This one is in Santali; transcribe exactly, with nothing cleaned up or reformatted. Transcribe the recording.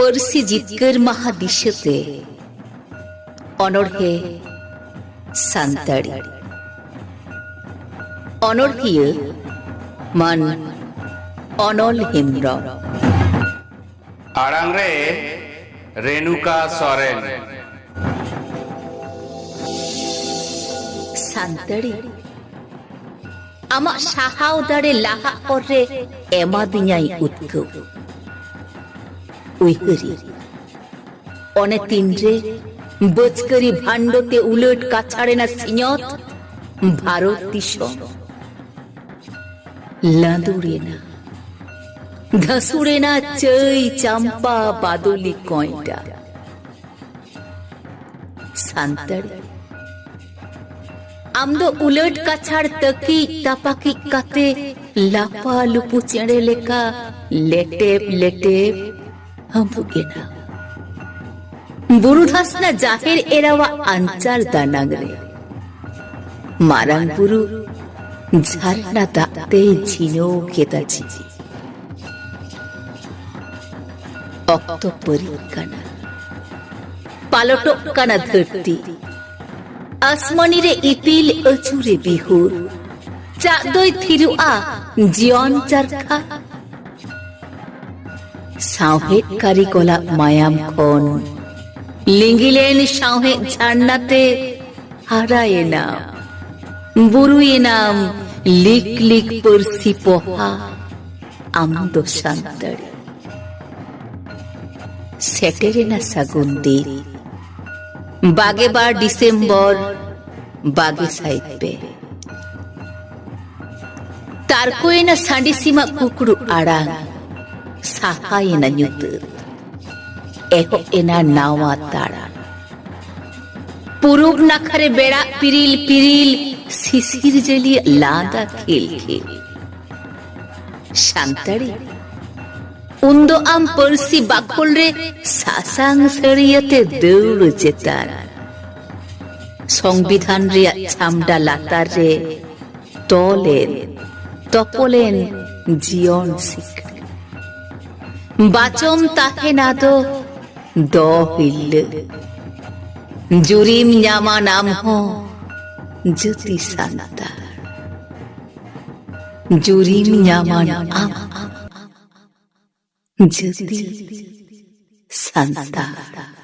ᱯᱟᱹᱨᱥᱤ ᱡᱤᱛᱠᱟᱹᱨ ᱢᱟᱦᱟ ᱫᱤᱥᱟᱹᱛᱮ ᱚᱱᱚᱬᱦᱮ ᱥᱟᱱᱛᱟᱲᱤ᱾ ᱚᱱᱚᱬᱦᱤᱭᱟᱹ ᱢᱟᱱ ᱚᱱᱚᱞ ᱦᱮᱢᱵᱽᱨᱚᱢ᱾ ᱟᱲᱟᱝ ᱨᱮ ᱨᱮᱱᱩᱠᱟ ᱥᱚᱨᱮᱱ᱾ ᱥᱟᱱᱛᱟᱲᱤ, ᱟᱢᱟᱜ ᱥᱟᱦᱟᱣ ᱫᱟᱲᱮ ᱞᱟᱦᱟᱜ ᱦᱚᱨ ᱨᱮ ᱮᱢᱟᱫᱤᱧᱟᱭ ᱩᱫᱽᱜᱟᱹᱣ᱾ ᱩᱭᱦᱟᱹᱨᱤ, ᱚᱱᱮ ᱛᱤᱱᱨᱮ ᱵᱟᱹᱪᱠᱟᱹᱨᱤ ᱵᱷᱟᱱᱰᱚ ᱛᱮ ᱩᱞᱟᱹᱴ ᱠᱟᱪᱷᱟᱲᱮᱱᱟ ᱥᱤᱧᱚᱛ ᱵᱷᱟᱨᱚᱛ ᱫᱤᱥᱚᱢ᱾ ᱞᱟᱸᱫᱩᱲᱮᱱᱟ, ᱫᱷᱟᱹᱥᱩᱲᱮᱱᱟ ᱪᱟᱹᱭ ᱪᱟᱢᱯᱟ ᱵᱟᱫᱚᱞᱤ ᱠᱚᱸᱭᱰᱟ᱾ ᱥᱟᱱᱛᱟᱲᱤ, ᱟᱢ ᱫᱚ ᱩᱞᱟᱹᱴ ᱠᱟᱪᱷᱟᱲ ᱛᱟᱹᱠᱤᱡ ᱛᱟᱯᱟᱠᱤᱡ ᱠᱟᱛᱮ ᱞᱟᱯᱟ ᱞᱩᱯᱩ ᱪᱮᱬᱮ ᱞᱮᱠᱟ ᱞᱮᱴᱮᱵ ᱞᱮᱴᱮᱵ ᱦᱟᱹᱵᱩᱜ ᱮᱱᱟ᱾ ᱵᱩᱨᱩ ᱫᱷᱟᱥᱱᱟ ᱡᱟᱦᱮᱨ ᱮᱨᱟᱣᱟᱜ ᱟᱧᱪᱟᱨ ᱫᱟᱱᱟᱝ ᱨᱮ ᱢᱟᱨᱟᱝ ᱵᱩᱨᱩ ᱡᱷᱟᱨᱱᱟ ᱫᱟᱜ ᱛᱮᱭ ᱡᱷᱤᱱᱟᱹᱣ ᱠᱮᱫᱟ ᱡᱤᱣᱤ᱾ ᱚᱠᱛᱚ ᱯᱟᱹᱨᱤᱜ ᱠᱟᱱᱟ, ᱯᱟᱞᱚᱴᱚᱜ ᱠᱟᱱᱟ ᱫᱷᱟᱹᱨᱛᱤ᱾ ᱟᱥᱢᱟᱱᱤ ᱨᱮ ᱤᱯᱤᱞ ᱟᱹᱪᱩᱨᱮ ᱵᱤᱦᱩᱨ, ᱪᱟᱜ ᱫᱚᱭ ᱛᱷᱤᱨᱚᱜᱼᱟ ᱡᱤᱭᱚᱱ ᱪᱟᱨᱠᱷᱟ᱾ ᱥᱟᱶᱦᱮᱫ ᱠᱟᱹᱨᱤᱜᱚᱞᱟᱜ ᱢᱟᱭᱟᱢ ᱠᱷᱚᱱ ᱞᱤᱸᱜᱤ ᱞᱮᱱ ᱥᱟᱶᱦᱮᱫ ᱡᱷᱟᱨᱱᱟ ᱛᱮ ᱦᱟᱨᱟᱭᱮᱱᱟᱢ, ᱵᱩᱨᱩᱭᱮᱱᱟᱢ, ᱞᱤᱠ ᱞᱤᱠ ᱯᱟᱹᱨᱥᱤ ᱯᱚᱦᱟ, ᱟᱢ ᱫᱚ ᱥᱟᱱᱛᱟᱲᱤ᱾ ᱥᱮᱴᱮᱨᱮᱱᱟ ᱥᱟᱹᱜᱩᱱ ᱫᱤᱱ, ᱵᱟᱜᱮ ᱵᱟᱨ ᱰᱤᱥᱮᱢᱵᱚᱨ, ᱵᱟᱜᱮ ᱥᱟᱭ ᱯᱮ᱾ ᱛᱟᱨᱠᱚᱭᱮᱱᱟ ᱥᱟᱺᱰᱤ ᱥᱤᱢᱟᱜ ᱠᱩᱠᱲᱩ ᱟᱲᱟᱝ, ᱥᱟᱯᱷᱟᱭᱮᱱᱟ ᱧᱩᱛᱟᱹᱛ, ᱮᱦᱚᱵ ᱮᱱᱟ ᱱᱟᱣᱟ ᱛᱟᱲᱟᱢ᱾ ᱯᱩᱨᱩᱵ ᱱᱟᱠᱷᱟ ᱨᱮ ᱵᱮᱲᱟ ᱯᱤᱨᱤᱞ ᱯᱤᱨᱤᱞ, ᱥᱤᱥᱤᱨ ᱡᱟᱹᱞᱤᱭᱟᱜ ᱞᱟᱸᱫᱟ ᱠᱷᱤᱞ ᱠᱷᱤᱞ᱾ ᱥᱟᱱᱛᱟᱲᱤ, ᱩᱱᱫᱚ ᱟᱢ ᱯᱟᱹᱨᱥᱤ ᱵᱟᱠᱷᱳᱞ ᱨᱮ ᱥᱟᱥᱟᱝ ᱥᱟᱹᱲᱤᱭᱟᱹᱛᱮ ᱫᱟᱹᱣᱲᱟᱹ ᱪᱮᱛᱟᱱ᱾ ᱥᱚᱝᱵᱤᱫᱷᱟᱱ ᱨᱮᱭᱟᱜ ᱪᱷᱟᱢᱰᱟ ᱞᱟᱛᱟᱨ ᱨᱮ ᱛᱚᱞᱮᱱ, ᱛᱚᱯᱚᱞᱮᱱ ᱡᱤᱭᱚᱱ ᱥᱤᱠᱷᱟᱹ᱾ ᱵᱟᱪᱚᱢ ᱛᱟᱦᱮᱱᱟ ᱫᱚ ᱫᱚ ᱦᱤᱞᱟᱹᱜ᱾ ᱡᱩᱨᱤᱢ ᱧᱟᱢᱟ ᱱᱟᱢ ᱦᱚᱸ ᱡᱟᱹᱛᱤ ᱥᱟᱱᱛᱟᱲ᱾ ᱡᱩᱨᱤᱢ ᱧᱟᱢᱟ ᱟᱢ ᱡᱟᱹᱛᱤ ᱥᱟᱱᱛᱟᱲ᱾